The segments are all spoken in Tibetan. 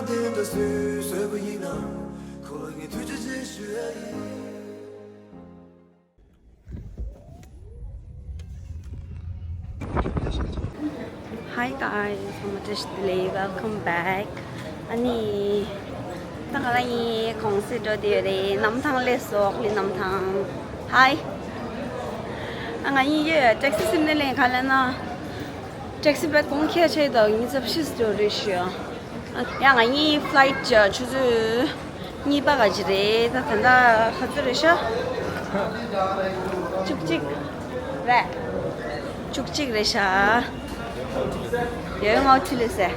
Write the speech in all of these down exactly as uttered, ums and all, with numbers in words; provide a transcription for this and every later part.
དེ་འདྲ་སུས་བཟོས་པ་ཡིན་ན། ཁོ་ལ་ངས་ཐུགས་རྗེ་ཆེ་ཞུ་ཡ་ཡིན། Hi guys, how much is delay? Welcome back. ཨ་ནི་ད་ང་རང་གཉིས་གུང་སེང་འགྲོ་བསྡད་ཡོད་རེད། གནམ་ཐང་སླེབས་སོང་། ལི་གནམ་ཐང་། Hi. ཨ་ང་གཉིས་ཡོད་ཊེག་སི་སིམ་ནས་ལེན་ག་ལ་ན། ཊེག་སི་བེད་གོང་ཁྱེར་ཆེ་དང་ཉིན་ཚབ་ཤིས་འགྲོ་རེད་ཞུ། ཡང་ང་གཉིས་ཕ་ལའིཊ་ཆུ་ཚོད་གཉིས་པ་ག་ཅི་རེད། ད་ད་ལྟ་ག་ཚོད་རེད་ཤག་བཅུ་གཅིག་རེད། བཅུ་གཅིག་རེད་ཤག་ཡོད་ངའོ་ཁྲི་ལས་ཟེར།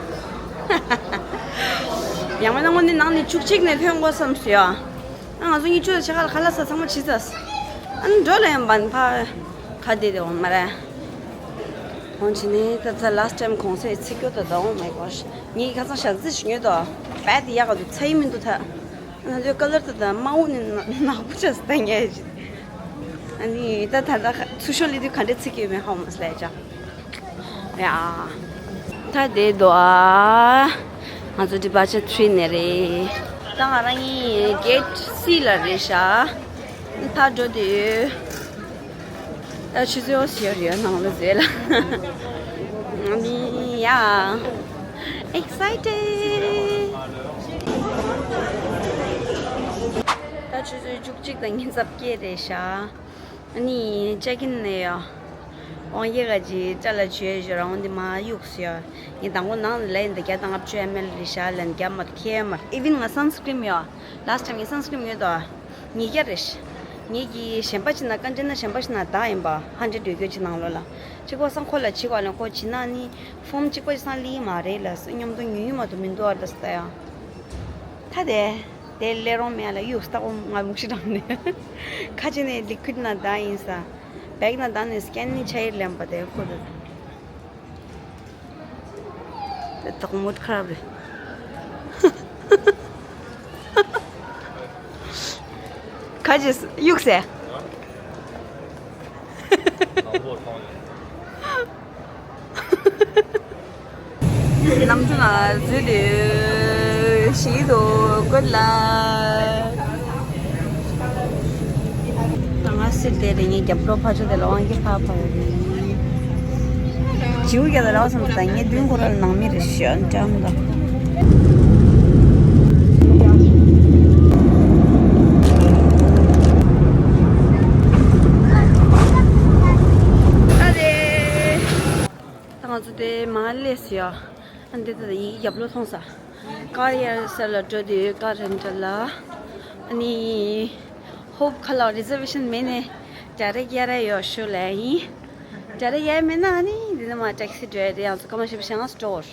ཡང་མིན་ན་དངོས་གནས་ནང་ནས་བཅུ་གཅིག་ནས་ཐོན་དགོས་བསམ་སོང་ཡ། ཨ་ང་ཚོ་གཉིས་ཆུ་ཚོད་ཕྱེད་ཀ་ལ་ཁ་ལག་ཟ་ཚང་མ་བྱས་ཚར། ཨ་ནི་འགྲོ་ལ་ཡང་བན་ཕ་ག་བསྡད་དེ་འོང་མ་རེད། འོང་བྱས་ནས་ད་ལྟ་last time གུང་སེང་ཚིག་སྐྱོ་ད་ད་འོང་མེད་གོ། ངས་ཁ་སང་ཞག་རྩི་ཞིག་ཉོས་དོ། བད་དེ་ཡག་ག་འདུག་ཚ་ཡི་མི་འདུག་ད། ང་ཚོའི་ཀ་ལར་ད་ད་དམར་པོ་ནི་ནག་པོ་ཆགས་སུ་ད་ཉལ་ཞིག་ཨ་ནི་ད་ད་ད་ཚུར་ཤོག་སླེབས་དུས་ག་འདྲས་ཚིག་སྐྱོ་མེད་ཧ་མ་སླེབས་ཅག་ཡ། ད་དེ་དོ་ཨ། ང་ཚོ་departure three ནས་རེད། ད་ང་རང་གཉིས་gate C ལ་རེད་ཤག་ཕར་འགྲོ་དུས། ད་ཆུ་ཚོད་ཞེ་རེ་ནང་ལ་ཟེར་ལ། ཨ་ནི་ཡ། Excited. ད་ཆུ་ཚོད་བཅུ་གཅིག་དང་ཉིན་ཚབ་བརྒྱད་རེད་ཤག་ཨ་ནི་check in ནས་ཡ། དབང་ཡེ་ག་ཅི་ཅ་ལ་བྱོས་བྱོས་རང་འོང་འདི་མ་གཡུགས་སོ་ཡ། ངས་དང་པོ་ནང་ལ་ལས་འདི་བརྒྱ་དང་ལྔ་བཅུ ml རེད་ཤག་ལན་བརྒྱ་མ་གཏོགས་ཁྱད་མ། Even ང་sunscreen ཡ། Last time ངས་sunscreen ཡོད་དོ། ཉིས་བརྒྱ་རེད་ཤག་ངེད་ཀྱིས་གཞན་པ་ཅིག་ན་ཀན་ཅན་ན་གཞན་པ་ཞིག་ན་བདག་ཡིན་པ་hundred ཡོད་རྒྱུ་ཅིག་ནང་ལོགས་ལ། གཅིག་པ་སང་ཁོ་ལ་གཅིག་པ་ལ་ཁོ་བྱིན་ན་ནི་ཕོམ་གཅིག་པ་ཅིག་སང་ལི་མ་རེད་ལ་སོ་མཉམ་དུ་ཉུང་ཉུང་མ་གཏོགས་མི་འདུག་ཨ་ད་ས་ཡ། ད་དེ། དེ་ལས་རོང་མེད་ལ་གཡུགས་ལྟ་བུ་ང་མུག་ཤི་དྲངས་ནས། ཁ་ཆེ་ནས་liquid ན་བདག་ཡིན་ས། bag ན་བདག་ནས་scan ནི་ཆ་ཡིར་ལེན་པ་དེ་ཁོ་དེ། དོག་མོ་ཁ་རབ་རེད། ཁ་ཅིག་གཡུག་ཟེར། གནམ་གྲུ་ནང་འཛུལ་དུས་ཞིག་ཏུ་good luck. ང་སིར་དེ་རེ་ངའི་རྒྱབ་ལོགས་ཕར་ཚུར་དེ་ལ་དབང་གིས་ཕར་ཕར་ཡོད་རེད། བྱིའུ་རྒྱ་ལ་རག་སོང་ད་ངས་མདུན་ཁོ་ར་ལ་ནང་མི་རེ་ཞོན་ཀྲམ་ད། ད་ང་ཚོ་དེ་མ་སླེབས་ཡ། ཨ་འདི་ད་ཡི་རྒྱབ་ལོགས་མཐོང་ས། ཀར་ཡར་ས་ལ་འགྲོ་དུས་ཀར་རེན་ཊལ་ལ། ཨ་ནི། ཧོབ་ཁ་ལ་རི་ཛར་ཝེ་ཤན་མེད་ནས་ཌའི་རེག་ཡར་ཡོད་ཤོ་ལ་ཡིན། ཌའི་རེག་ཡར་མེད་ན་ཨ་ནི་འདི་ནས་མ་ཊེག་སི་འགྲོ་ཡ་རེད། ཡང་ཚོ་ཀ་མ་ཤེས་པ་ཤང་སི་ཊོར།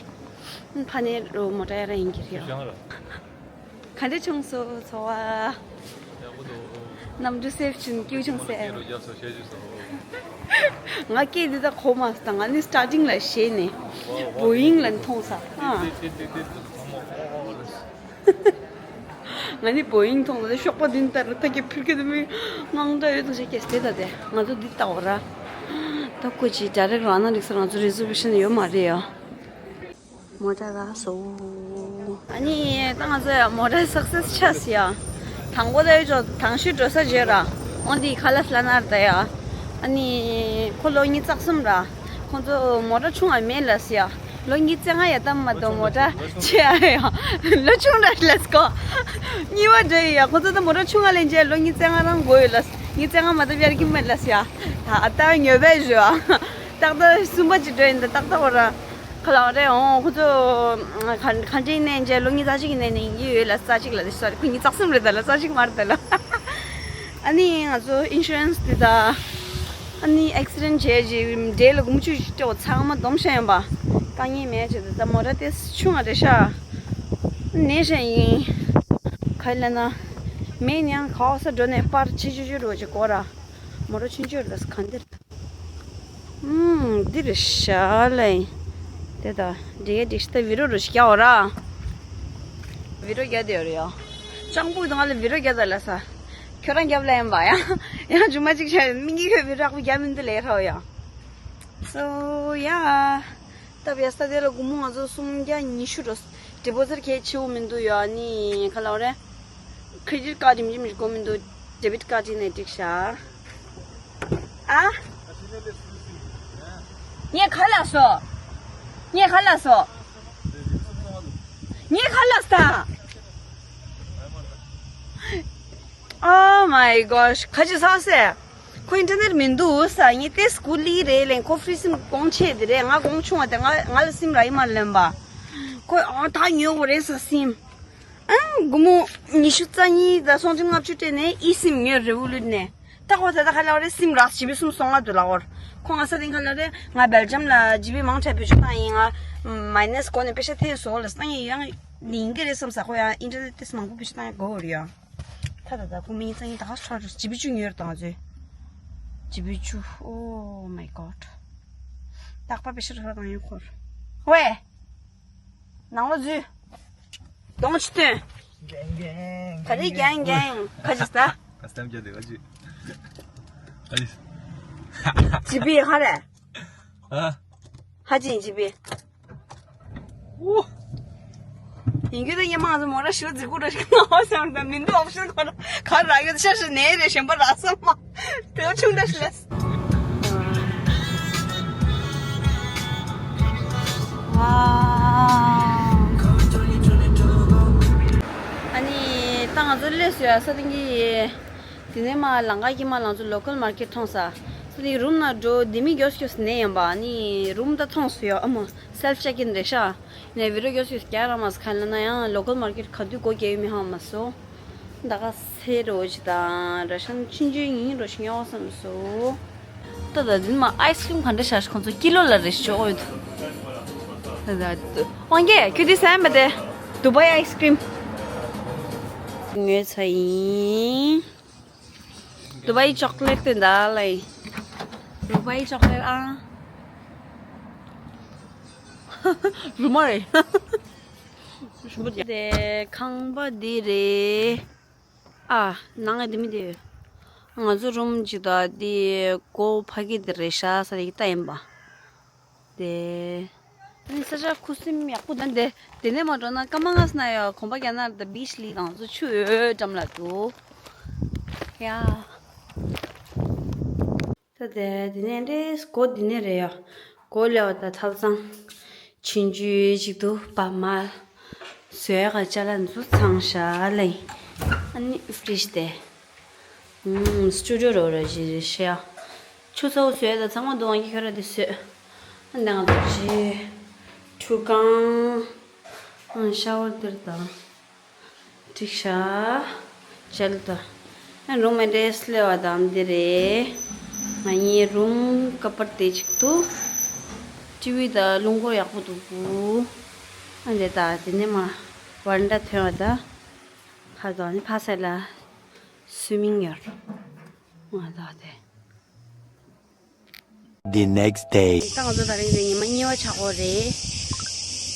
ཕ་ནས་རོ་མོ་ཊ་ཡར་ཡིན་གྱི་རེད། ག་འདྲ་བྱུང་སོང་ཚོར་བ། གནམ་གྲུ་སེབ་བྱུང་སྐྱིད་བྱུང་ཟེར། ང་སྐད་འདི་དག་གོ་མ་སོང་། ང་ནི་སི་ཊར་ཊིང་ལ་ཤེས་ནས་བོ་ཡིང་ལ་མཐོང་ས། ཨ། ང་ནི་བོ་ཡིང་མཐོང་ས་དེ་གཤོག་པ་མདུན་ལྟར་ཐག་གི་ཕུར་གི་དུ་མི་དངངས་སྐྲག་ཡོད་དུ་ཞེས་སྐད་ཆ་དེ་ད་དེ་ང་ཚོ་འདི་ལྟ་བ་ར། ད་ཁོ་ཅི་ཌའི་རེག་རང་ན་འགྲིག་ས། ང་ཚོ་རི་ཛར་ཝེ་ཤན་ཡོད་མ་རེད་ཡ། མོ་ཊ་རག་སོང་། ཨ་ནི་ད་ང་ཚོ་ཡང་མོ་ཊ་སག་སེ་སི་ཆགས་སི་ཡ། དང་པོ་ད་ཡོད་ཅོ་དང་ཤོས་འགྲོ་ས་བརྗོད་ར། འོན་ཏེ་ཁ་ལ་ལ་ནར་ད་ཡ། ཨ་ནི་ཁོ་ལོ་གཉིས་རྩ་གསུམ་ར། ཁོ་ཚོ་མོ་ཊ་ཆུང་བ་མེད་ལ་སི་ཡ། ལོ་གཉིས་རྩ་ལྔ་ཡ་ད་མ་གཏོགས་མོ་ཊ་ཆེ་ཡ་ཡ། ལོ་ཆུང་ར་ལ་སི་ཀོ། གཉིས་པ་འདྲ་ཡ། ཁོ་ཚོ་ད་མོ་ཊ་ཆུང་བ་ལེན་བྱས་ལོ་གཉིས་རྩ་ལྔ་རང་དགོས་ཡོད་ལ་སི། གཉིས་རྩ་ལྔ་མ་ད་བྱར་གི་མེད་ལ་སི་ཡ། ད་ཨ་ད་ཉོ་བས་བཞོ་ཨ། ཏག་ཏག་གསུམ་པ་ཅིག་འགྲོ་ཡིན་ད་ཏག་ཏག་བ་ར། ཁ་ལ་རེ་འོང་ཁོ་ཚོ་ག་ག་འདྲ་ཡིན་ནའི་འཇལ་ལོ་གཉིས་རྩ་གཅིག་ཡིན་ནའི་ནི་ཡི་ཡོད་ལ་རྩ་གཅིག་ལ་དེ་སོ་རེ་ཁོ་གཉིས་རྩ་གསུམ་རེད་ད་ལ་རྩ་གཅིག་མ་རེད་ད་ལ། ཨ་ནི་ང་ཚོ་ཨིན་ཤུ་རན་སི་དེ་ད་ཨ་ནི་ཨེག་སི་ཌེན་ཊི་བྱས་རྗེས་འབྲས་ལ་དགུ་མོ་བཅུ་ཞིག་སྤྲོ་ཚང་མ་སྡོམ་བྱས་ཡོང་པ་དཀའ་ངལ་མེད་བྱས་ད་མོ་ཊ་དེ་ཆུང་བ་རེད་ཤག་ནས་བྱས་ཡིན་ག་ལ་ན་མེད་ནི་ཡང་ག་བ་ས་འགྲོ་ནས་པར་ཆེ་ཆུ་ཆུ་རོ་ཅིག་གོ་ར་མོ་ཊ་ཆུང་ཆུང་རེད་ད་ས་ག་འདིར། ཨུམ། འདི་རེད་ཤག་ལེ། དེ་ད་འདི་ག་འདི་ཤི་ད་བི་རོ་རུ་ཤི་རྒྱག་འོ་ར། བི་རོ་རྒྱག་དེ་ཡོད་རེད་ཡ། ཅང་པུ་དང་ང་ལ་བི་རོ་རྒྱག་ད་ལ་ས། ཁྱོད་རང་རྒྱབ་ལ་ཡིན་པ་ཡ། ཡང་ཇུ་མ་གཅིག་ཆ་མི་གི་ཁྱོད་བི་རོ་རྒྱག་མི་འདུག་ལེ་ར་ཡ། སོ་ཡ། ད་བི་ཡ་ས་དེ་ལ་དགུ་མོ་ང་ཚོ་སུམ་བརྒྱ་ཉི་ཤུ་འགྲོ། ཌི་པོ་ཟིཊ་གལ་ཆེ་བོ་མི་འདུག་ཡ། ཨ་ནི་ག་ལབ་རེད། ཁེ་རེ་ཌིཊ་ཀཌ་རིམ་བཞིན་དགོས་མི་འདུག་ཌེ་བིཊ་ཀཌ་ཡིན་ནའི་འགྲིག་ཤག་ཨ། ངས་ག་ལབ་སོང་། ངས་ག་ལབ་སོང་། ངས་ག་ལབ་སོང་། Oh my gosh. ག་ཅི་ཟེར་སོང་ཟེར། ཁོ་ཨིན་ཊར་ནེཊ་མི་འདུག་ཟེར། ངས་ཏོག་ཙམ་སྒུག་ལེ་རེད་ལབ། ཁོ་ཕི་རི་སིམ་གོང་ཆེ་དེ་རེད། ང་གོང་ཆུང་བ་དེ། ང་ང་ལ་སིམ་རག་གི་མ་རེད་ལབ་པ། ཁོས་ཨ་ད་ཉོ་དགོས་རེད་ཟེར་སིམ། ཨང་། སྒོར་མོ་ཉི་ཤུ་རྩ་གཉིས་དང་སུམ་ཅུ་ལྔ་བཅུ་སྤྲད་ནས་ཨི་སིམ་ཉོས། རི་བོ་ལུཊ་ནས། ད་ཁོ་ད་ལྟ་ག་ལབ་རེད། སིམ་རག་ཇི་བི་སུམ་སོ་ལྔ་འདུག་ལབ་ཀྱི་ཡོད། ཁོ་ང་ས་དེ་ག་ལབ་རེད། ང་སྦེལ་ཇམ་ལ་ཇི་བི་མང་དྲགས་བེད་སྤྱོད་བཏང་ཡིན། ང་མའི་ནས་སྒོ་ནས་པེ་ཤ་ཐེབས་སོང་ལབ་སོང་། ཡིན་ཡང་ཡིན་གྱི་རེད་བསམ་ས། ཁོ་ཡང་ཨིན་ཊར་ནེཊ་ཏོག་ཙམ་མང་པོ་བེད་སྤྱོད་བཏང་ཡ་དགོས་རེད་ཡ། ད་ད་ད་སྒོར་མོ་ཉི་ཤུ་རྩ་གཉིས་ད་ག་ཚོད་རེད། ཇི་བི་བཅུ་ཉོས་རེད་ད་ང་ཚོས། ཇི་བི་བཅུ། Oh my god. རྟག་པར་པེ་ཤ་རག་བཏང་ཡོད་ཁོ། ཝེ། ནང་ལོགས་འཛུལ། གདོང་ཅིག་སྟོན། ག་རེ་རྒྱང་རྒྱང་། ག་ཅི་ཟེར། ཁ་སྟམ་རྒྱག་དེ་ག་ཅི། ཨ་ལི། ཇི་བི་ག་རེ། ཨ། ཧ་ཅི་ཡིན་ཇི་བི། ཨོ། ཡིན་རྒྱུ་ད་ངས་མང་ཚོ་མོ་ར་ཞུ་རྫི་གུ་ར་ཞིག་ནང་བ་སམ་ད་མི་འདུག་ཨོབ་ཤན་ག་ར་ག་ར་ཡོད། ཤ་ཤ་ནས་རེ་གཞན་པ་རག་སམ་མ། དེ་བ་ཆུང་འདྲ་ཞིག་ལས། ཝའོ། ཨ་ནི་ད་ང་ཚོ་སླེབས་སོང་ཡ། ས་སྟེང་གི། དེ་ནས་མར་ལམ་ཁ་དཀྱིལ་མ་ལ་ང་ཚོ་ལོ་ཀལ་མར་ཀེཊ་མཐོང་ས། ས་དེ་རུམ་ནང་འགྲོ། ལྡེ་མིག་མགྱོགས་མགྱོགས་ནས་ཡིན་པ། ཨ་ནི་རུམ་ད་མཐོང་སོང་ཡ། ཨ་མ། སེལཕ་ཅེག་ཨིན་རེད་ཤག་ནས་བི་ཌི་ཡོ་མགྱོགས་མགྱོགས་རྒྱག་རག་མ་སོང་། ག་ལབ་ན་ཡང་ལོ་ཀལ་མར་ཀེཊ་ག་དུས་སྒོ་རྒྱག་ཡོད་མེད་ཧ་མ་སོང་། ད་ག་སེ་རོ་ཅི་དང་ར་ཤན་ཆུང་ཆུང་ཡིན་རོ་ཞིག་ཉོ་བསམ་སོང་། ད་ད་འདི་མ་ཨའི་སི་ཀྲིམ་ག་འདྲ་ཤག་ཁོང་ཚོ་ཀི་ལོ་ལ་རེ་ཞིག་འཇོག་ཡོད། ད་ད་དབང་རྒྱལ་ཁྱོད་འདི་ཟ་མ་དེ། དུ་བའི་ཨའི་སི་ཀྲིམ་ཉོས་ཚར་ཡིན། དུ་བའི་ཅོག་ལེཊ་དེ་འདྲ་ལ་ཡིན། དུ་བའི་ཅོག་ལེཊ་ཨ། རུ་མ་རེད། དེ་ཁང་པ་འདི་རེད། ཨ། ནང་ང་དེ་མི་དེ། ང་ཚོ་རུམ་གཅིག་དང་དེ་སྒོ་ཕ་གི་དེ་རེད་ཤག་ས་དེ་ཡིག་ལྟ་ཡིན་པ། དེ། ཨ་ནི་ས་ཆ་ཁུ་སིམ་ཡག་པོ་འདུག་དེ། དེ་ནས་མར་འགྲོ་ན་སྐར་མ་ལྔ་ཙམ་ན་ཡ་གོམ་པ་རྒྱག་ན་ད་བིཆ་ལི་ང་ཚོ་ཆུ་འགྲམ་ལ་འདུག་ཡ། ད་དེ་དེ་ནས་འདྲེ་སྒོ་འདི་ནས་རེད་ཡ། སྒོ་ལས་བ་ད་ཐབ་ཚང་ཆུང་ཆུང་ཅིག་འདུག་པ་མ། བཟོས་ག་ཅ་ལག་འཛུགས་ཚང་ཤག་ལ་ཡིན། ཨ་ནི་ཕི་རིཇ་དེ། ཨུམ། སི་ཊུ་ཌི་ཡོ་རོ་ར་ཇི་རེ་ཤེ་ཡ། ཆུ་ཚ་བོ་བཟོས་ད་ཚང་མ་འདུག་ཨང་ཀི་ཁྱོད་ར་དེ་བཟོས། ཨ་འདི་ང་ཚོ་ཇི། ཁྲུས་ཁང་། ཨ་ཤ་ཝར་འདིར་དང་། འགྲིག་ཤག་ཇལ་དང་། ཨ་རུམ་མེ་ཌེ་སི་ལེ་བ་དང་འདི་རེད། ང་གཉིས་རུམ་ཀ་པར་དེ་གཅིག་འདུག་ཊི་ཝི་དང་རླུང་འཁོར་ཡག་པོ་འདུག་གུ། ཨ་འདི་ད་དེ་ནས་མ་ཝར་ན་ཌ་ཐོན་བ་ད། ཕ་དང་ནི་ཕ་སེ་ལ། སུའི་མིང་ཡོད། ང་ད་དེ། The next day. ད་ང་ཚོ་ད་རིང་རེད། ཉི་མ་གཉིས་པ་ཆགས་ཀྱི་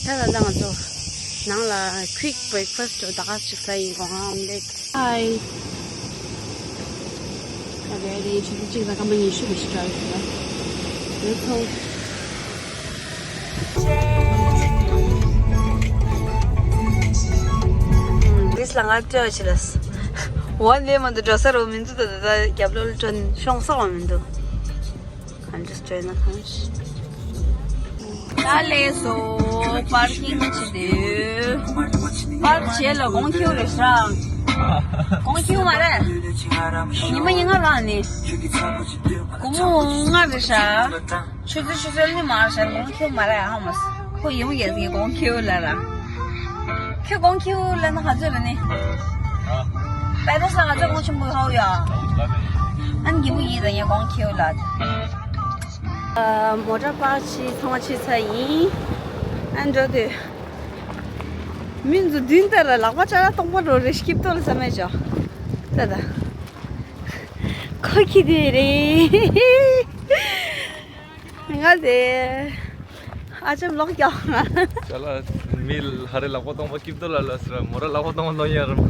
རེད། ད་ད་ད་ང་ཚོ་ནང་ལ་quick breakfast ད་ག་ཅིག་ཟ་ཡིན། སྒོ་ང་ཨོམ་ལེཊ། Hi. ད་རེད་རེད། ཆུ་ཚོད་གཅིག་དང་སྐར་མ་ཉི་ཤུ་ལ་ཞིག་འགྲོ་ཡོད་ཟེར། Let's go. ཨུམ། བིས་ལ་ང་སྤྲོད་ཅི་ལས། ཝན་ཝེ་མ་འདུག་འགྲོ་ས་རོ་མི་འདུག་ད་ད་ད་རྒྱབ་ལོགས་ལ་སྤྲོད་ཤོང་ས་བ་མི་འདུག I'm just trying to come. ད་ལས་སོ་པར་ཀིང་ཅི་དེ། པར་བྱས་ལ་གོང་ཁེའུ་རེད་ཤག་གོང་ཁེའུ་མ་རེད། ཉི་མ་ཉིན་ང་རང་ནི། སྒོར་མོ་ལྔ་རེད་ཤག་ཆུ་ཚོད་ཆུ་ཚོད་ནི་མ་རེད་ཤག་གོང་ཁེའུ་མ་རེད་ཧ་མ་སི། ཁོ་ཡིན་མོ་ཡས་ཀྱི་གོང་ཁེའུ་ལ་ར། ཁྱོད་གོང་ཁེའུ་ལ་ན་ག་ཚོད་རེད་ནི། པའི་ཏོག་ས་ག་ཚོད་གོང་ཆེན་པོ་ཧའོ་ཡ། ཨན་གི་མོ་ཡིན་ད་ཡ་གོང་ཁེའུ་ལ། མོ་ཊ་པར་ཕྱིན་ཚང་མ་ཕྱིན་ཚར་ཡིན། ཨན་འགྲོ་དུས། མི་ཚོ་མདུན་ལྟར་ལག་པ་ཅ་ལག་སྟོང་པ་འགྲོ་རེ་སྐྱིབ་ཏོ་ལ་ས་མེད་ཅོ། ད་ད། ཁོ་ཁྱི་དེ་རེད། ང་དེ། ཨ་ཅམ་ལོག་ཀྱང་། ཅ་ལག་མི་ཧ་རེ་ལག་པ་སྟོང་པ་སྐྱིབ་ཏོ་ལ་ལ་ཟེར། མོ་ར་ལག་པ་སྟོང་པ་ལོ་ཡ་ར་མ།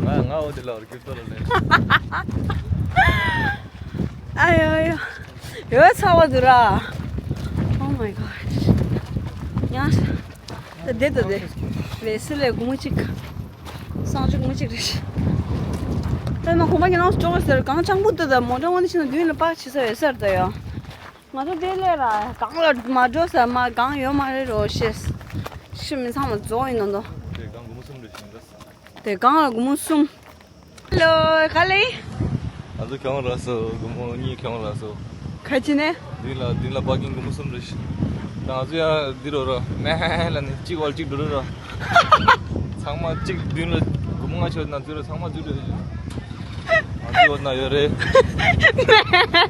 ང་ང་འོ་དེ་ལ་བར་སྐྱིབ་ཏོ་ལ་ལེ། ཨ་ཡོ་ཡོ། ཡོད་ཚ་བ་འདུག་ར། Oh my god. ཡང་། བསྡད་དོ་བསྡད། ལས་སི་ལས་སྒོར་མོ་གཅིག་སང་ཆུ་སྒོར་མོ་གཅིག་རེད། ད་ནང་གོང་མ་ཉི་ལོང་སུ་འགྲོ་དགོས་ཟེར། གང་ཆང་པོ་འདི་དང་མོ་ཊ་དངོས་གནས་ཕྱིན་ན་མདུན་ལ་པར་བྱེད་ས་ཡོད་ས་རེད་ད་ཡོ། ང་ཚོ་དེ་ལས་ར་གང་ལ་མ་འགྲོ་ས་མ་གང་ཡོད་མ་རེད་རོ་ཤེས། ཤི་མི་ཚང་མ་རྫོགས་ཡིན་ནོ་ནོ། དེ་གང་སྒོར་མོ་གསུམ་རེད་ཤིང་ད། དེ་གང་ལ་སྒོར་མོ་གསུམ། ཧེ་ལོ། ག་ལེ། ང་ཚོ་གྱོང་རག་སོང་། སྒོར་མོ་གཉིས་གྱོང་རག་སོང་། ག་ཅི་ནས། མདུན་ལ་མདུན་ལ་པར་ཀིང་སྒོར་མོ་གསུམ་རེད་ཤི། ད་ང་ཚོ་ཡང་འདི་རོ་རོ་མེ་ལ་ནི་གཅིག་བར་གཅིག་འགྲོ་རོ་རོ། ཚང་མ་གཅིག་མདུན་ལ་སྒོར་མོ་ལྔ་ཆོད་ན་འཛུལ་རོ། ཚང་མ་འཛུལ་རོ། ང་ཚོ་འོ་ན་ཡོད་རེད།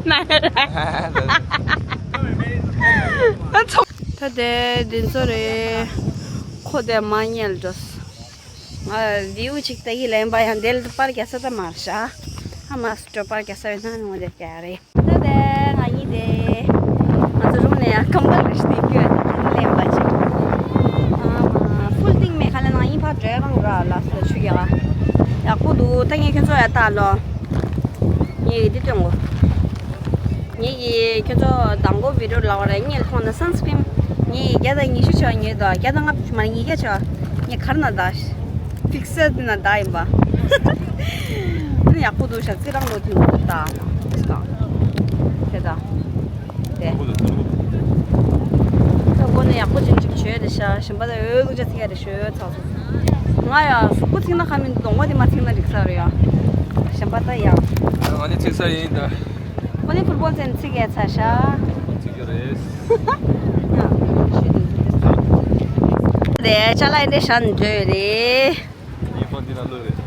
ན་ཡོད་རེད། ད་དེ་འདི་ཚོ་རེད། ཁོ་དེ་མ་ཉལ་འགྲོ། ང་ལིའུ་ཅིག་ལྟ་གི་ལན་པ་ཡང་དེ་ལ་པར་རྒྱག་ས་ད་མར་ཤ། ཨ་མ་སི་ཏྲོ་པར་རྒྱག་ས་ཡོད་ན་ནི་ངོ་དེ་རྒྱག་རེད། ད་དེ་ང་གཉིས་དེ། ང་ཚོ་རུམ་ནས་ཡང་ཁམ་བུ་རེ་ཞིག་སྟེར་རྒྱུ་ཡོད་དེ་ཁྱེད་ལན་པ་ཅིག་ཨ་མ་ཧྥུལ་ཏིང་མེ་ཁ་ལ་ནང་ཡིན་ཕར་འགྲོ་རང་ར་ལ་སོ་ཆུ་རྒྱག་ཡག་པོ་འདུག་ད་ངས་ཁྱོད་ཚོ་ཡ་ལྟ་ལོ། ངས་ཡི་དེ་སྟོན་གོ། ངེད་ཀྱིས་ཁྱོད་ཚོ་དང་པོ་བི་ཌིའོ་ལབ་པ་རེད། ངས་མཐོང་ན་སན་སི་ཀྲིན་ངས་བརྒྱ་དང་ཉི་ཤུ་ཆ་ཉོས་དོ། བརྒྱ་དང་ལྔ་བཅུ་མ་ཉིས་བརྒྱ་ཆ། ངས་གར་ན་ད་ཕིག་སེལ་དེ་ན་ད་ཡིན་པ། དེ་ནི་ཡག་པོ་འདུག་ཤ་རྩི་རང་ལོ་དུས་མོ་འདུག་ད་དེ་ད་དེ། ད་གོ་ནས་ཡག་པོ་ཅིག་ཅིག་བྱོས་དེ་ཤ་ཞིམ་པ་ད་འོས་ལུག་ཅ་ཚིག་ཡ་དེ་ཤོད་ཚ། ང་ཡ་གཟུགས་པོ་ཚིག་ན་ཁ་མིན་གདོང་པ་དེ་མ་ཚིག་ན་འགྲིག་ས་རེད་ཡ། ཞིམ་པ་ད་ཡ། ང་ནི་ཚིག་ས་ཡིན་ད། ཁོ་ནི་ཕུར་བོ་ཚན་ཚིག་ཡས་ཚ་ཤ། ཚིག་གི་རེད། དེ་ཅ་ལག་འདི་ཤ་འདོད་རེད། ཉིན་ཕོ་འདི་ན་ལོས་རེད།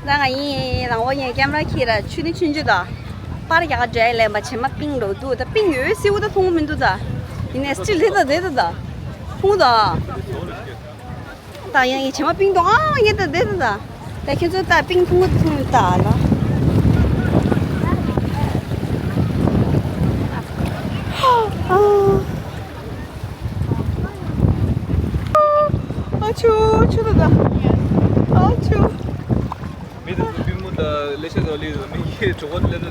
ད་ང་ཡིན་རང་བོ་ངས་ཀེམ་ར་ཁྱེར་ར་ཆུ་ནི་ཆུན་ཆུ་ད། པར་རྒྱག་འདྲ་ལེན་པ་བྱེ་མ་པིང་རོ་འདུག་ད་པིང་ཡོད་སེའུ་ད་མཐོང་མི་འདུག་ད། ཡིན་ནས་སྤྱི་ལེ་ད་དེ་ད་ད། མཐོང་ད། ད་ཡང་ཡིན་བྱེ་མ་པིང་དང་ཨ་ཡེ་ད་དེ་ད་ད། ད་ཁྱེད་ཚོ་ད་པིང་ཐུང་ཐུང་ད་ལ། ཨ་ཆུ་ཆུ་ད་ད། ཨ་ཆུ། མི་དེ་ཚོ་པུས་མོ་ད་ལེ་ཤ་ད་ལེ་ད་མི་ཡེ་གྲོགས་པོ་ལེ་ད།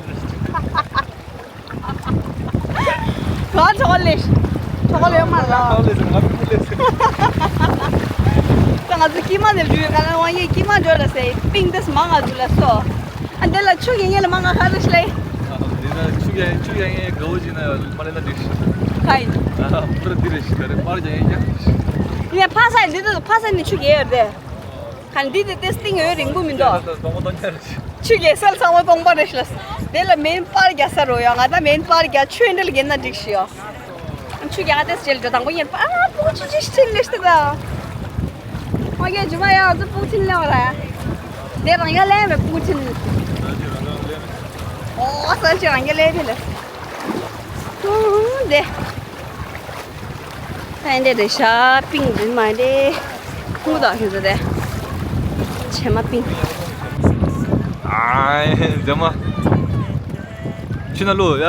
ང་ཆོག་ལེ། ཆོག་ལེ་མ་ལ། ང་ལེ་ང་ལེ། ད་ང་ཚོ་ཀི་མ་ནས་བརྒྱུད་ག་ལ་ཝང་ཡེ་ཀི་མ་འགྲོ་ལ་སེ་པིང་ཏེས་མ་ང་ཚོ་ལ་སོ། ཨ་འདི་ལ་ཆུ་ཡིན་ཡེ་ལ་མ་ང་ཁ་རུ་ཤི་ལེ། འདི་ལ་ཆུ་ཡང་ཆུ་ཡང་ཡང་དགའ་བོ་ཅིག་ན་ཡང་མ་ལེ་ན་འགྲིག་ཤི། ཁ་ཡིན། ཨ་ཕུ་ར་འདི་རེ་ཤི་ད་རེ་པར་ཀྱང་ཡང་ཀྱང་འགྲིག་ཤི། ཡ་ཕ་ས་འདི་ད་ཕ་ས་ནི་ཆུ་ཡེ་ཡོད་དེ། ག་འདི་དེ་ཏེ་སྟེང་འོད་རིང་པོ་མི་འདུག་ད་ད་སྟོང་པ་སྟོང་རྒྱ་རེད། ཆུ་རྒྱལ་སར་ཚང་མ་སྟོང་པ་རེད་ཤག་དེ་ལ་མེན་པར་རྒྱག་ས་རོ་ཡ། ང་ད་མེན་པར་རྒྱག་ཆུ་འདྲ་ལ་རྒྱན་ན་འགྲིག་ཤི་ཡོ། ཆུ་རྒྱག་ཏེ་ཞལ་འདྲ་དང་པོ་ཡིན་པ་ཨ་པུ་ཆུ་ཆུ་ཆེན་ལེ་ཤི་ད། ཨོ་ཡ་ཇུ་མ་ཡ་ཨ་ཙི་པུ་ཆིན་ལེ་བ་ར། དེ་རང་ཡ་ལེ་མེ་པུ་ཆིན། ཨོ་སལ་ཆུ་རང་ཡ་ལེ་དེ་ལེ། ཨུ་དེ། ད་འདི་རེད་ཤག་པིང་རིན་མ་རེད། ཁུང་དང་ཁྱོད་ཚོ་དེ། བྱེ་མ་པིང་། ཨའི་འདི་མ། ཕྱི་ན་ལོ་ཡ།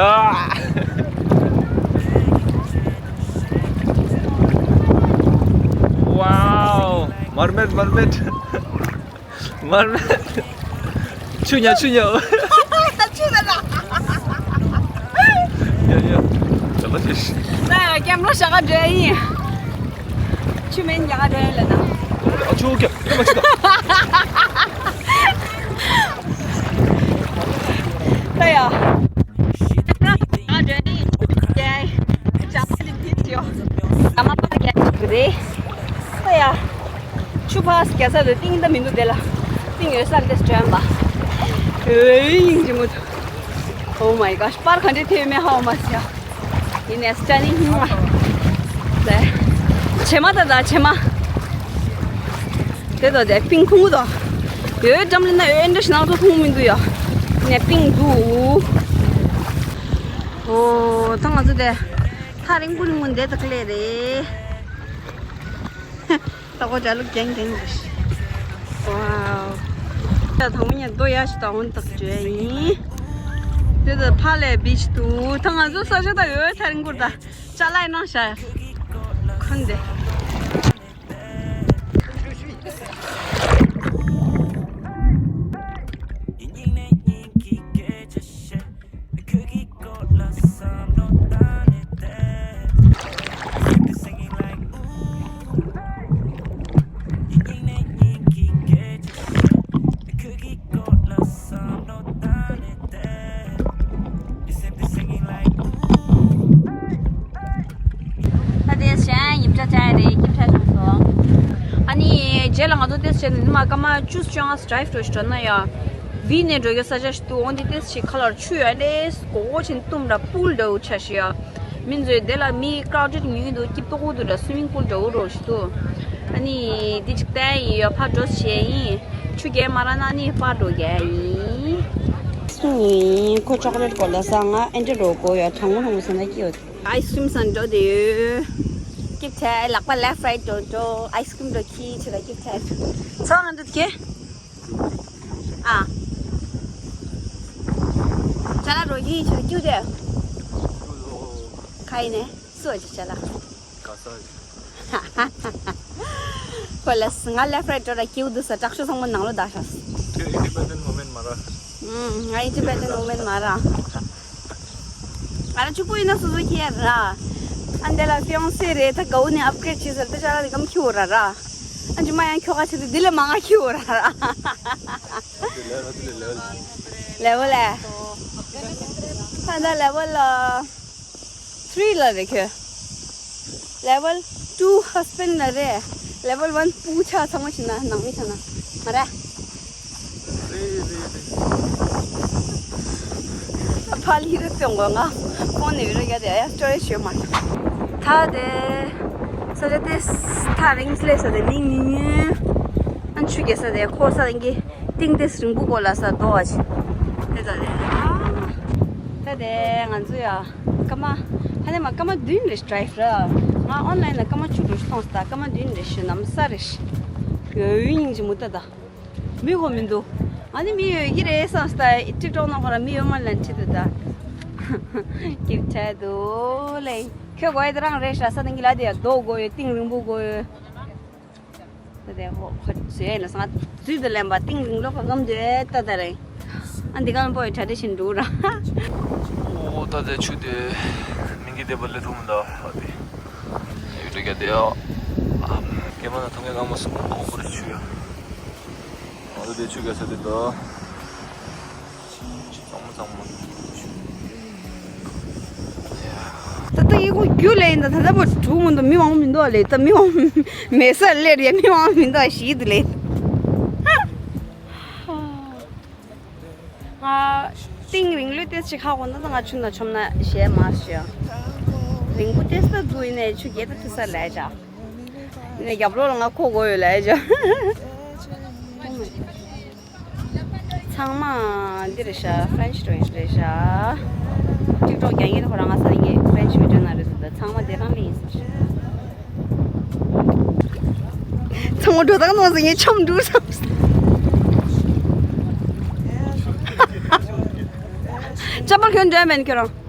ཝའོ། མར་མེད་མར་མེད། མར་མེད། ཆུ་ཉ་ཆུ་ཉ། ཆུ་ཉ་ད། ཡ་ཡ། ད་མ་ཆེ་ཤི། ད་ཡ་ཀེམ་ར་ཤ་ག་འདྲ་ཡིན། ཆུ་མེན་ཡ་ག་འདྲ་ཡིན་ལ་ད། ཨ་ཆུ་ཀེ་ཀེ་མ་ཆུ་ད། ད་ཡ། ད་ཡ་འདྲ་ཡིན། ཡ་ཡ། ཅག་ལི་དིས་ཡོ། ད་མ་པ་རྒྱ་ཆུ་རེད། ད་ཡ། ཆུ་ཕ་སི་རྒྱ་ས་རུ་ཏིང་ད་མི་འདུག་དེ་ལ། ཏིང་ཡོད་ས་དེ་སི་དྲན་པ། ཨེ་ཡིན་གྱི་མོ། Oh my gosh པར་ག་འདྲའི་ཐེབས་མེད་ཧ་མ་སི་ཡ། ཡིན་ནས་སི་ཊན་ནིང་ཧིང་མ། དེ། བྱེ་མ་ད་ད་བྱེ་མ། དེ་དོ་དེ་པིང་ཁུང་དོ། ཡོད་འགྲམ་ལ་ན་ཡོད་འདྲ་ཞིག་ནང་ཚོ་ཁུང་མི་འདུག་ཡ། ནས་པིང་འདུག་ཨོ་ད་ང་ཚོ་དེ། ཐག་རིང་པོ་རིང་པོ་འདེད་ད་ཀ་ལེ་རེད། ད་གོ་ཇ་ལུག་རྒྱང་རྒྱང་རེད། ཝའོ། ད་དང་པོ་ཉལ་རྡོ་ཡ་ཞིག་དང་འོན་ཏག་བརྗོད་ཡིན། དེ་ད་ཕ་ལས་བིཆ་དུ་ད་ང་ཚོ་ས་ཆ་ད་ཡོད་ཐག་རིང་པོར་ད་ཅ་ལག་ནང་བཞག་ཡ། ཁོན་དེ། དེ་ལ་ང་ཚོ་ཏེས་བྱས་ནས་མ་སྐར་མ་བཅུ་བཅོ་ལྔ་ཌ་རའིབ་འགྲོ་ཞིག་འགྲོ་ན་ཡ། བི་ནས་འགྲོ་རྒྱུ་ས་ཆ་ཞིག་འདུག་འོ་འདི་ཏེས་ཞིག་ཁ་ལར་ཆུ་ཡ་ལས་གོ་གོ་ཆེན་གཏུམ་ར་པུལ་འདྲ་བོ་ཆ་ཞིག་ཡ། མི་ཚོས་དེ་ལ་མི་ཀྲའུ་ཌེཌ་ཉུང་ཉུང་འདུག་སྐྱིད་པོ་ཀུ་འདུག་ར་སུའི་མིང་པུལ་འདྲ་བོ་འགྲོ་ཞིག་འདུག་ཨ་ནི་འདི་ཅིག་བསྟན་ཡིན་ཡ། ཕར་འགྲོ་བྱས་ཡིན། ཆུ་རྐྱལ་མ་རག་ན་ཨ་ནི་ཕར་འགྲོ་རྒྱ་ཡིན། ཁོ་ཅོག་ལེཊ་གོ་ལ་ས་ང་ཨེ་འདྲ་རོ་གོ་ཡ་གྲང་མོ་གྲང་མོ་ས་ན་སྐྱིད་ཡོད། ཨའི་སི་ཀྲིམ་ཟ་འགྲོ་དེ་ཡོད། སྐྱིད་ཆ་ལག་པ་ལེཕ་རའིཊ་འགྲོ་འགྲོ་ཨའི་སི་ཀྲིམ་འགྲོ་ཁྱི་ཆེ་ལ་སྐྱིད་ཆ། ཚོ་ང་འདུག་ཁྱེད། ཨ། ཅ་ལག་འགྲོ་ཁྱི་ཆེ་ལ་སྐྱིད་དེ། ཁ་ཡིན་ནས་སུ་བ་ཅི་ཅ་ལག་ཁོ་ལ་ང་ལེཕ་རའིཊ་འགྲོ་ལ་སྐྱིད་འདུག་ས་དྲག་ཤོས་ཚང་མ་ནང་ལོ་བདག་ཤོག་ཁྱོད་ཨིན་ཌི་པེན་ཌེན་ཊི་ཝུ་མེན་མ་ར། ང་ཨིན་ཌི་པེན་ཌེན་ཊི་ཝུ་མེན་མ་ར། ང་རང་གཅིག་པུ་ཡིན་ན་སོ་སོ་ཁྱེར་ར། ཨ་འདི་ལ་ཧྥི་ཡོང་སེ་རེད་ད་གའུ་ནས་ཨབ་གྷི་རེཌ་བྱས་ཟེར་ད་ཅ་ལག་དེ་གམ་ཁྱོད་ར་ར། ཨ་ཅི་མ་ཡང་ཁྱོད་ག་ཆེ་དེ་འདི་ལས་མང་ང་ཁྱོད་ར་ར། ལེ་ཝལ་ལེ། ད་ད་ལེ་ཝལ་ལ། ཐི་རི་ལ་རེད་ཁྱོད། ལེ་ཝལ་ཊུ་ཧ་སི་བྷེན་ཌི་ལ་རེད། ལེ་ཝལ་ཝན་སྤུ་ཆ་ཚང་མ་ཕྱིན་ན་ནང་མི་ཚང་ན་མ་རེད། རེད་རེད་རེད། ཕ་ལི་རེད་སྟོན་དགོས་ང་། ཕོན་ནས་བི་རོ་རྒྱ་དེ་ཡ་སི་ཊོ་རེ་ཇི་ཞོད་མ། ཐ་དེ། ས་ཆ་དེ། ཐག་རིང་སླེབས་ས་དེ་མིག་ཉུང་ཉུང་། ཨ་ཆུ་རྐྱལ་ས་དེ་ཁོ་ས་དེ་གི་གཏིང་དེ་རིང་པོ་གོ་ལ་ས་རྡོ་བ་ཆེ། དེ་ད་དེ། ད་དེ་ང་ཚོ་ཡ། སྐར་མ། ད་ནས་མ་སྐར་མ་བདུན་རེ་ཌ་རའིབ་ར། ང་ཨོན་ལའིན་ལ་སྐར་མ་བཅུ་འགྲོ་ཞིག་མཐོང་སྟེ་སྐར་མ་བདུན་རེ་ཞིག་ནམ་ས་རེ་ཞིག་ཡོད་ཡིན་གྱི་མུ་ཏ་ད། མི་ཧོ་མི་འདུག་ང་ནི་མི་ཡོད་ཀྱི་རེད་བསམ་སྟེ་ཊིག་ཊོག་ནང་ཁོ་རང་མི་ཡོད་མ་ལན་ཁྲིད་འདུག་ད། སྐྱིད་ཆ་འདུག་ལེ། ཁྱོད་གོ་ཡ་དེ་རང་རེད་ཤག་ས་དང་གི་ལ་དེ་ཡ་རྡོ་དགོས་ཡོད་གཏིང་རིང་པོ་དགོས་ཡོད། ད་དེ་ཧོ་ཁོ་ཟེར་ན་ས་དུས་དུ་ལེན་པ་གཏིང་རིང་ལོ་ཁ་སྒམ་དེ་ད་ད་རེད། ཨ་འདི་གང་པོ་ཡི་གྲ་སྒྲིག་བྱེད་འགྲོ་ར། ཨོ་ད་དེ་ཆུ་དེ་མིང་གི་བདེ་པོ་ལས་ཐུང་མི་འདུག་ཨ་དེ། ཡུལ་གྲུ་རྒྱ་དེ་ཨ། ཀེ་མ་ན་ཐང་གི་གང་མ་སོང་ཨོ་པར་ཆུ་ཡ། ཨོ་ད་དེ་ཆུ་རྒྱ་ས་དེ་ད། ད་ལྟ་ཡི་གུ་རྒྱུ་ལས་ཡིན་ད་ད་ལྟ་བོ་གྲུ་མི་འདུག་མི་མང་མི་འདུག་ལས་ད་མི་མང་མེད་ས་ལེར་ཡ་མི་མང་མི་འདུག་ཞིག་དུ་ལས། ང་ཏིང་རིང་ལོས་ཏེ་ཅི་ཁ་གོ་ན་ད་ང་ཆུ་ན་ཆོམ་ན་ཞེ་མ་ཞེ། རིང་པོ་ཏེ་ས་དུ་ཡིན་ནས་ཆུ་རྒྱལ་ད་ཏེ་ས་ལས་བྱ། ཡིན་ནས་རྒྱབ་ལོགས་ལ་ང་ཁོ་གོ་ཡོད་ལས་བྱ། ཚང་མ་འདི་རེད་ཤག་ཧྥ་རན་ཆི་རེད་ཤག་ཊིག་ཊོག་རྒྱག་མཁན་ཁོ་རང་ང་ས་ནས་ངས་ཧྥ་རན་ཆི་བི་ཌིའོ་ནང་རེད་འདུག་ད་ཚང་མ་དེ་རང་ལས་ཡིན་ཟེར། ཚང་མ་འགྲོ་སྟངས་ནང་ཟེར་ངས་ཆོམ་འགྲོ་བསམ། ཅ་པལ་གྱོན་འདྲ་མེད་ཁྱོད་རང་།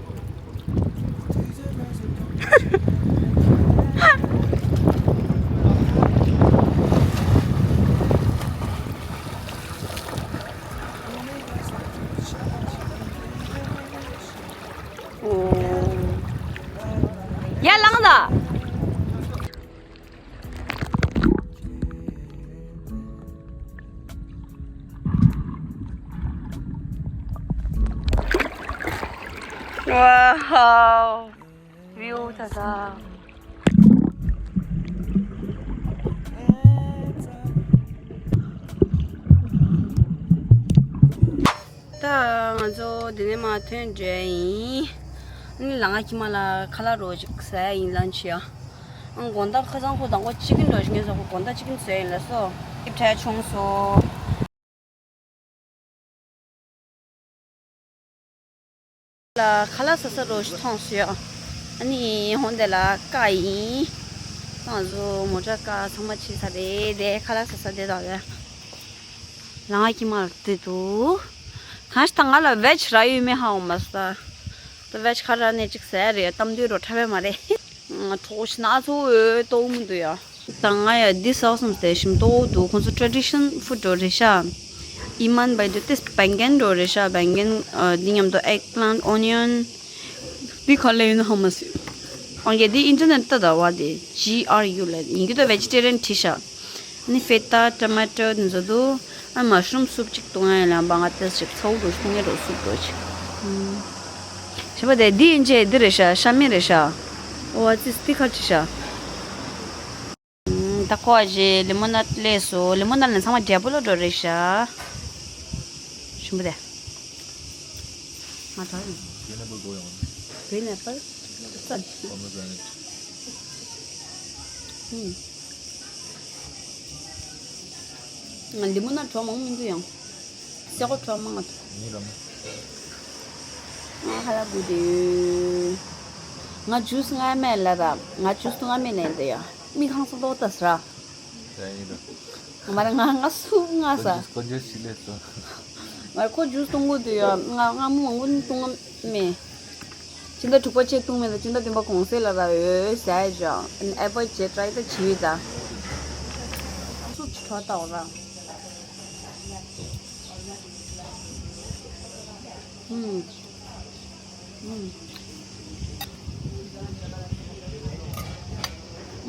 ཡར་ལངས་དང་། ཝའོ། བིའུ་ད་ད། ད་ང་ཚོ་འདི་ནས་མར་ཐོན་འགྲོ་ཡིན། ཨ་ནི་ལམ་ཁ་ཁྱི་མ་ལ་ཁ་ལག་རོ་ཅིག་ཟ་ཡ་ཡིན་ལམ་ཕྱི་ཡ། ཨང་དགོང་དག་ཁ་སང་ཁོ་དང་པོ་ཅི་ཀིན་འགྲོ་ཞིག་ངས་ཟ་ཁོ་དགོང་དག་ཅི་ཀིན་ཟ་ཡ་ཡིན་ལ་སོ། ཨི་བྲེ་ཆུང་སོ། ལ་ཁ་ལག་ཟ་ས་རོ་ཞིག་མཐོང་སོང་ཡ། ཨ་ནི་ཧོན་དེ་ལ་ཀ་ཡིན། ང་ཚོ་མོ་ཊ་ཀ་ཚང་མ་ཕྱིན་ཚར་རེད་དེ་ཁ་ལག་ཟ་ས་དེ་དང་ལ། ལམ་ཁ་ཁྱི་མ་ལ་དེ་འདུག་གང་ཞིག་ད་ང་ལ་བེཇ་རག་ཡོད་མེད་ཧ་གོ་མ་སོང་། ད་བེཇ་ག་རག་ནས་ཅིག་ཟ་ཡ་རེད་གཏམ་དུས་རོ་འཁྲབ་པས་མ་རེད། གྲོགས་ཤི་ན་ཚོ་འོས་ཏོག་མི་འདུག་ཡ། ད་ང་ཡ་འདི་ཟ་བསམ་སྟེ་ཞིམ་ཏོག་འདུག་ཁོང་ཚོ་ཊེ་རེ་ཌི་ཤན་ཕུཌ་འགྲོ་རེད་ཤག་ཨི་མན་བའི་འདུག་ཏེ་བེང་གན་འགྲོ་རེད་ཤག་བེང་གན་འདི་མཉམ་དུ་ཨེག་པི་ལན་ཊི་ཨོ་ནི་ཡོན། འདི་ག་ལས་ཡོད་ན་ཧ་མ་སི། ཨང་གེ་འདི་ཨིན་ཊར་ནེཊ་ལྟ་ད་བ་དེ་ཇི་ཨར་ཡུ་ལ་ཡིན་གྱི་ད་བེ་ཇི་ཊེ་རི་ཡན་ཁྲིད་ཤག་ནི་ཕེ་ཏ་ཊ་མ་ཊོ་འདི་ཚོ་འདུག་ཨ་མ་ཤུ་རུམ་སུབ་ཅིག་བཏུང་ཡ་ཡིན་ལ་འབའ་ང་ཏེས་ཅིག་ཚ་བོ་འགྲོ་ཤི་ཐུང་ངེ་རོ་སུབ་འགྲོ་ཅིག་ཞེས་པ་དེ་འདི་ཡིན་ཅེ་འདི་རེད་ཤག་ཤ་མེད་རེད་ཤག་ཨོ་ཨ་ཙི་སྟི་ཁ་ཁྲི་ཤག་ད་ཁོ་ཨ་ཅེ་ལེ་མོན་ནཊ་སླེབས་སོང་། ལེ་མོན་ནཊ་ལ་ཚང་མ་འབྲས་བུ་ལ་འགྲོ་རེད་ཤག་ཞིམ་པོ་དེ། ང་དྲག་ཡིན། Pineapple དོ་ཡོང་། Pineapple། Pomegranate། ཧུམ། ང་ལེ་མོན་ནཊ་གྲོགས་མང་མི་འདུག་ཡང་། སེ་གོ་གྲོགས་མང་ང་ཐུག་ངའི་རང་། ང་ཧ་ལ་བུ་དེ། ང་ཇུས་ང་མེད་ལ་ར། ང་ཇུས་དུ་ང་མེད་ལན་དེ་ཡ། མི་ཁང་སོ་ཏོག་ཏ་སི་ར། ད་ཡིན་ར། ང་མ་ར་ང་ང་སུ་ང་ས། ཀོ་ཇུས་ཀོ་ཇུས་ཞིག་ལས་སོ། ང་ཁོ་ཇུས་གཏོང་གོ་དུ་ཡ། ང་ང་མོ་མང་པོ་གཏོང་ང་མེད། སྤྱི་ཟླ་དྲུག་པ་བཅས་གཏོང་མེད་ད། སྤྱི་ཟླ་བདུན་པ་གོང་གསལ་ལ་ར་ཡོད་ཟེར་ཡ་ཅང་། ཨེ་བོ་ཌི་བྱེད་ཊ་རའི་ད་བྱེད་ཡོད་ད། སུ་ཆོ་ད་འོ་ར། ཨུམ། ཨུམ།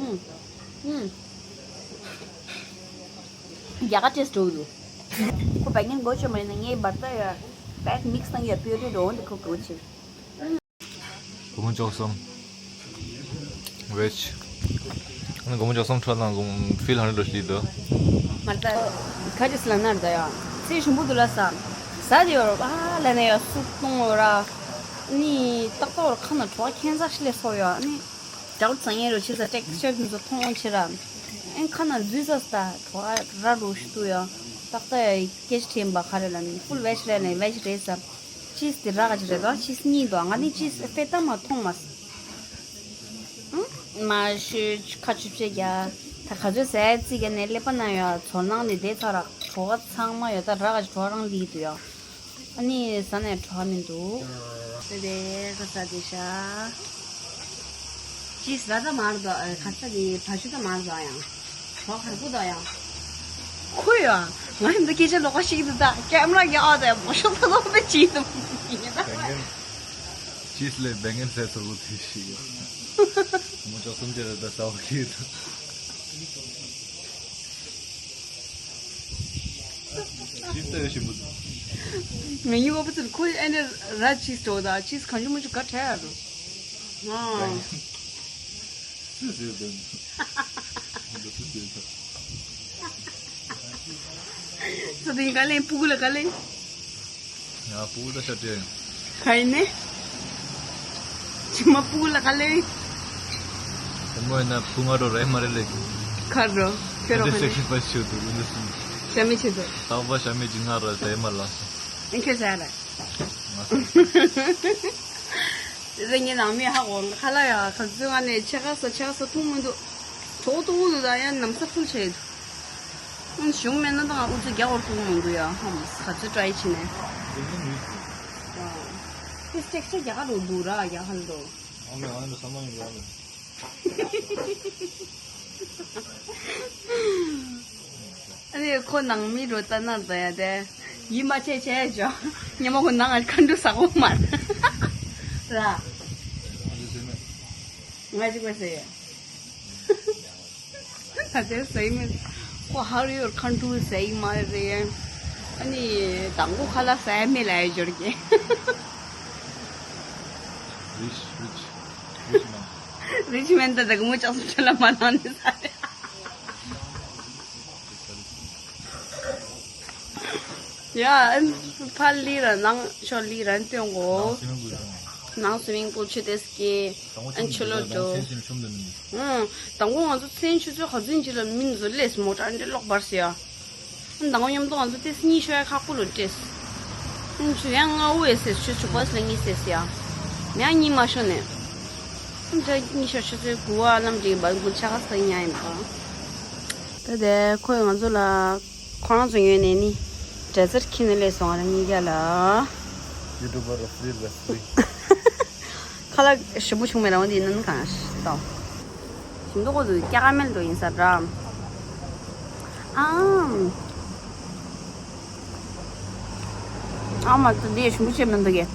ཨུམ། ཨུམ། རྒྱ་གར་ཊེ་སི་ཊི་འགྲོ་གི་འདུག་ཁོ་བད་ངན་གོ་ཆོད་མ་ཡིན་ན་ངའི་བར་ད་ཡ་བད་མིག་སི་བཏང་ཡ་པིའུ་རི་རོ་འདི་ཁོ་གོ་ཆེ། སྒོར་མོ་བཅུ་གསུམ། ཝེཇ། ཨ་ནི་སྒོར་མོ་བཅུ་གསུམ་འཕྲོ་དང་སྒོར་མོ་ཧྥི་ལ་ཧན་ཌེ་ཌི་ལོ་ཞིག་འདུག་མ་ད་ཁ་ཅིག་ལ་ནར་ད་ཡ། ཚེ་ཞིམ་པོ་འདུག་ལ་ས། ཟ་དེ་ཡོད་ར་ལ་ནས་ཡ་སུབ་གཏོང་ཡོད་ར། ཨ་ནི་ཏག་ཏག་ར་ཁ་ན་གྲོགས་ཁྱད་མཚར་ཞིག་ལས་སོ་ཡ། ཨ་ནི་དྲག་ཚང་ཡས་རོ་ཆེ་ས་ཊེག་སི་ཅར་འདི་ཚོ་མཐོང་ཆེ་ར། ཨེ་ཁ་ན་འཛུལ་ས་ས་གྲོགས་ར་རོ་ཞིག་འདུག་ཡ། ཏག་ཏག་ཡ་སྐད་ཆ་དྲན་པ་ག་རེ་ལ་ནི་ཧྥུལ་ཝེཇ་རེད་ལ་ཝེཇ་རེད་ས། ཅིས་དེ་ར་ག་ཅི་རེད་དོ། ཅིས་གཉིས་དོ། ང་ནི་ཅིས་དཔེ་ལྟ་མ་མཐོང་མ། ཨང་། མ་ཤོད་ཁ་ཆུབ་ཆེ་རྒྱ། ད་ག་ཚོད་ཟས་རྩིས་ཀ་ནས་ཀླད་པ་ན་ཡོད་ཚོར་སྣང་ནི་དེ་ཚ་ར་གྲོ་བ་ཚང་མ་ཡོད། ད་ར་ག་ཅི་གྲོ་བ་རང་ལི་དུ་ཡོད། ཨ་ནི་ཟ་ནས་གྲོ་བ་མི་འདུག་དེ་དེ་ག་ས་དེ་ཤ། ཅིས་ཟ་ད་མར་དོ། ག་ས་དེ་བ་ཤུ་ད་མར་དོ་ཡང་། གྲོགས་གར་པོ་དང་ཡང་། ཁོ་ཡང་། ང་ཡིན་ད་སྐད་ཆ་ལོགས་ཀ་ཞིག་འདུག་ད་ཀེམ་ར་གི་ཨ་ད་ཡང་མོ་ཤོག་ད་ལོག་པའི་ཅིག་འདུག་ཡིན་ད། བད་ངན། ཅིས་ལས་བད་ངན་ཟས་ཚོར་བོ་དེ་ཞིག་ཡོད། མོ་ཅོག་གསུམ་ཅེ་ར་ད་ཟ་བ་གི་ད། ཅིས་ད་ཡོད་ཞིམ་པོ་འདུག་ངའི་ཨོ་པ་ཚོར་ཁོ་ཨེ་འདྲ་ར་ཅིས་འགྲོ་ད་ཅིས་གང་བྱུང་མོ་ཅོག་ག་ཁྲལ་ཡ་འགྲོ། ང་། སུས་ཟེར་དོན། ང་ཚོ་སུས་ཟེར་དོན། ཚོ་དེ་ག་ལེན་སྤུ་གུ་ལ་ག་ལེན། ཡ་སྤུ་གུ་ད་ཤ་སྤྲད་ཡོང་། ག་ཡིན་ནི། ཇི་མ་སྤུ་གུ་ལ་ག་ལེན། དེ་མོ་ཡིན་ན་སྤུ་ང་རོ་རེ་མ་རེ་ལེགས། ག་རོ། ཁྱོད་རོ་ག་ནི། སེ་ཁི་རི་ཕ་ཡི་སི་བྱེད་དུ་རུ་འདི་སུ། ཤ་མི་བྱེད་དུ། རྟག་པ་ཤ་མི་ཇི་ང་རོ་རེ་མ་ལ། ཨེ་ཁྱོད་ཟ་ཡ་ལ། ང་ཟ། དེ་ཚོ་ངའི་ནང་མི་ཧ་གོ་ཁ་ལ་ཡ་ཁ་ཚུ་ང་ནས་ཆེ་ཁ་ས་ཆེ་ཁ་ས་ཐུང་མི་འདུག་གྲོགས་ཐུང་མི་འདུག་ད་ཡ་ནམ་ས་ཕུལ་ཆེ་འདུག་གཞུང་མེད་ན་ད་ང་ཨུ་ཚུ་རྒྱ་གོར་ཐུང་མི་འདུག་ཡ་ཧམ་ཁ་ཚུ་ཏྲའི་ཕྱིན་ནས། དེ་སྟེག་ཤ་རྒྱ་གར་རུ་འདུག་ར་རྒྱ་གར་འདུག་ཨ་ནི་ཁོ་ནང་མི་རོ་ལྟ་ན་ད་ཡ་དེ། ཡིད་མ་ཆེས་ཆེས་ཅོ། ཉི་མ་ཁོ་ནང་ང་ཁ་འདུག་ས་གོ་མ། ར། ང་ཅི་གོ་ཟེར་ཡ། ད་དེ་ཟེར་མིན། ཁོ་ཧ་རི་ཡོར་ཁ་འདུག་ཟེར་མ་རེད། ཨ་ནི་དང་པོ་ཁ་ལག་ཟ་ཡ་མེད་ལ་ཡ་འབྱོར་གྱི། རིཆ་རིཆ་རིཆ་མན། རིཆ་མན་ད་ད་གི་མོ་ཅག་སུ་ཆ་ལ་མ་ནང་ནི་ས་རེད། ཡ། ཕར་ལི་ར་ནང་ཤོ་ལི་ར་སྟོན་གོ། ནང་སུ་མིང་པུལ་ཆུ་དེ་སྐྱེ། ཨན་ཆུ་ལོ་འགྲོ། ཨང་། དང་པོ་ང་ཚོ་མཚན་ཆུ་ཚོད་ག་ཚོད་ཅིག་ལ་མི་འཛུལ་ལས་མོ་ཊ་འདྲེ་ལོག་འབར་སི་ཡ། ཨང་། དང་པོ་མཉམ་དུ་ང་ཚོ་ཏེ་སི་གཉིད་ཤོ་ཡ་ཁག་པོ་ལོ་ཏེ་སི། ཨང་། ཆུ་ཡང་ང་འུ་ཨེ་སེ་ཆུ་ཆུ་པ་སི་ལ་གཉིད་སེ་སི་ཡ། མི་ཡང་གཉིད་མ་ཤོ་ནས། ཨང་། ཏེ་གཉིད་ཤོ་ཆུ་ཚོད་དགུ་བ་ལམ་འདྲེ་བ་འགུལ་ཆ་ག་ས་ཉ་ཡིན་པ། ད་དེ་ཁོས་ང་ཚོ་ལ། ཁོ་རང་ཚོ་ཡོད་ནས་ནི། འབྲས་རྩར་ཁྱི་ནས་སླེབས་སོང་ང་རང་གཉིས་ཀ་ལ། ཡུ་ཊུབ་པར་ཕི་རི་ལ་ཕི་རི། ཁ་ལག་ཞིམ་པོ་བྱུང་མེད་རང་དེ་ནང་གང་ཞིག་ཏོ། ཞིམ་མདོག་ཁོ་ཚོ་སྐྱ་ཀ་མེལ་འགྲོ་ཡིན་ས་འདྲ། ཨམ། ཨ་མ་ཚོ་འདི་ཞིམ་པོ་བྱས་མི་འདུག་གས།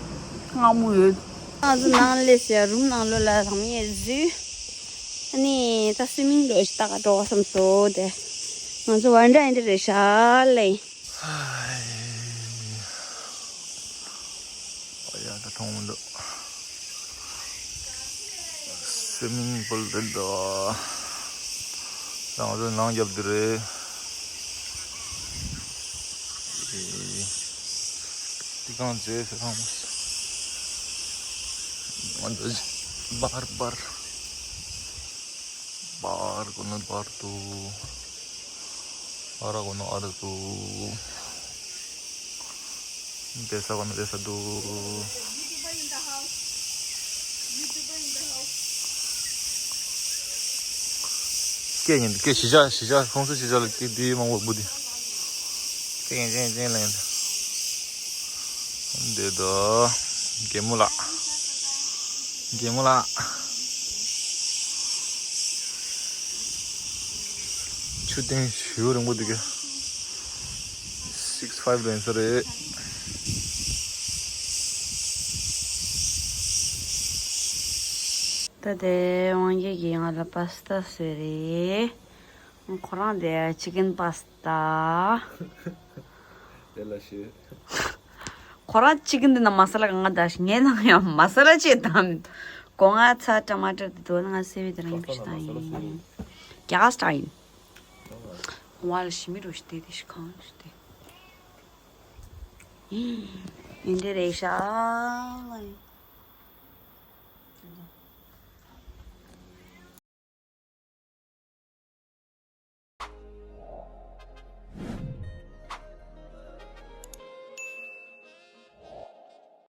མངར་མོ་ཡོད། ང་ཚོ་ནང་སླེབས་ཟེར་རུམ་ནང་ལོགས་ལ་ལྷང་ངེ་འཛུལ། ཨ་ནི་ད་སུའི་མིང་འགྲོ་ཞིག་ཏག་འགྲོ་བ་བསམ་སོང་དེ། ང་ཚོ་བན་འདྲ་ཡིན་འདྲ་རེད་ཤག་ལེ། ཧའི། ཨ་ཡ་ད་མཐོང་མི་འདུག་སུའི་མིང་པུལ་དེ་འདུག་ང་ཚོ་ནང་རྒྱབ་འདི་རེད། དེ་གང་མཛེས་ཟེར་ཁང་མོ། ང་ཚོ་བར་བར་བར་གོ་ནོ་བར་དུ། ཨ་ར་གོ་ནོ་ཨ་ར་དུ། བསྡད་ས་གོ་ནོ་བསྡད་ས་དུ། སྐད་ཡིན་སྐད་གཞིས་ཆགས་གཞིས་ཆགས་ཁོང་ཚོ་གཞིས་ཆགས་ལ་སྐད་འདི་མང་པོ་བུ་འདི། སྐད་ཡིན་ཅན་ཅན་ལ་ཡིན། འདི་དོ། རྒན་མོ་ལགས། རྒན་མོ་ལགས། ཆུ་ཐེངས་ཞུ་རིང་པོ་འདུག་གི six five རེད་ས་རེད། ད་དེ་དབང་རྒྱལ་གྱིས་ང་ལ་པ་སི་ཏ་བཟོས་རེད། ཁོ་རང་དེ་ཅི་ཀན་པ་སི་ཏ། དེ་ལ་ཞུ། ཁོ་རང་ཅི་ཀན་དེ་ན་མ་ས་ལ་གང་ག་ད་ཞིག་ངའི་ནང་ཡང་མ་ས་ལ་ཅེ་དམ། སྒོ་ང་ཚ་ཊ་མ་ཊར་དེ་དོ་ན་ང་སེ་བི་དེ་རང་པ་སི་ཏ་ན་མ་ས་ལ་ཞུ། རྒྱ་གར་སི་ཊ་ཡིན། ཝ་ལ་ཞི་མི་རུ་ཞི་དེ་དེ་ཞི་གང་ཞི་དེ། ཡིན་དེ་རེད་ཤག